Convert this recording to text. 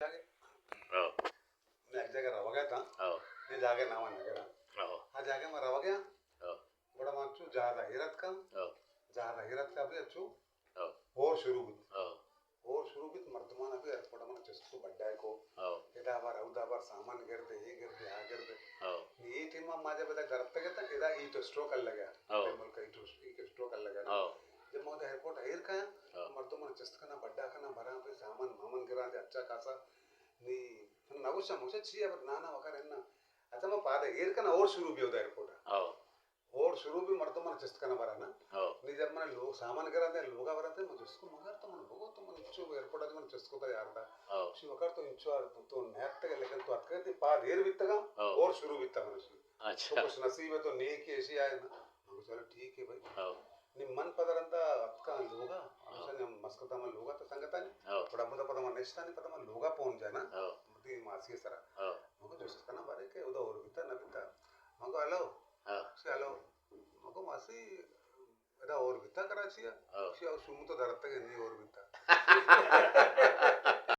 او۔ من یک جاگہ روگا اتاں۔ او۔ اے جاگہ نام نگراں۔ او۔ آ جاگہ ما روگا اتاں۔ او۔ گڑا ما چو جہاز ءَ ایر اتکاں۔ او۔ جہاز ءَ ایر اتکاں ابھی اچو۔ او۔ ہور شروع بیت۔ او۔ ہور شروع بیت، مردمان ابھی ایئرپورٹ ءَ من چست کو بڈا کو۔ او۔ ادا بار، اودا بار، سامان گرد، اے گرد، آ گرد۔ او۔ نی اے ٹیم ما جب ادا گرتگ اتاں، ادا ہیٹ اسٹروک لگا۔ او۔ ملک ہیٹ اسٹروک لگا نا۔ او۔ جب ما ادا ایئرپورٹ ءَ ایر کایاں، او۔ مردمان چست کناں، بڈا کناں، براں پہ سامان مامان گراں دے اچھا خاصا۔ نی من نہ گوشاں، مجھے چی ہے، بٹ نانا وغیرہ نا۔ اچھا، ما پاد ایر کناں، ہور شروع بیت ادا ایئرپورٹ ءَ۔ او۔ ہور شروع بیت، مردم من چست کناں برا نا۔ او۔ نی جب من لوگ سامان گراں دے، لوگا برا تے، من جست کو مگر تو من بگو، تو من چو ایئرپورٹ ءَ من چست کو تا یار تا۔ او۔ شی وکر تو انچو تو نیت تک، لیکن تو اتکے تے پاد ایر بیتگا، او۔ ہور شروع بیتا من شی۔ اچھا۔ تو خوش نصیب ہے، تو نیک ایشی آئے نا۔ من چلو ٹھیک ہے بھائی۔ او۔ نی من پدا رندا اتکاں لوگا، او۔ ہمیشہ نے مسکتا من لوگا تو سنگتا نے۔ او۔ پدا مدا پدا من نشتا نے، پدا من لوگا پون جانا۔ او۔ متی ماسی سرا۔ او۔ من کو جست کنا بارے کہ ادا ہور بیتا نہ بیتا۔ من کو ہلو۔ ہاں۔ سے ہلو۔ من کو ماسی، ادا ہور بیتا کراچی ءَ؟ ہاں۔ سے او شوم تو درتگ نی ہور بیتا۔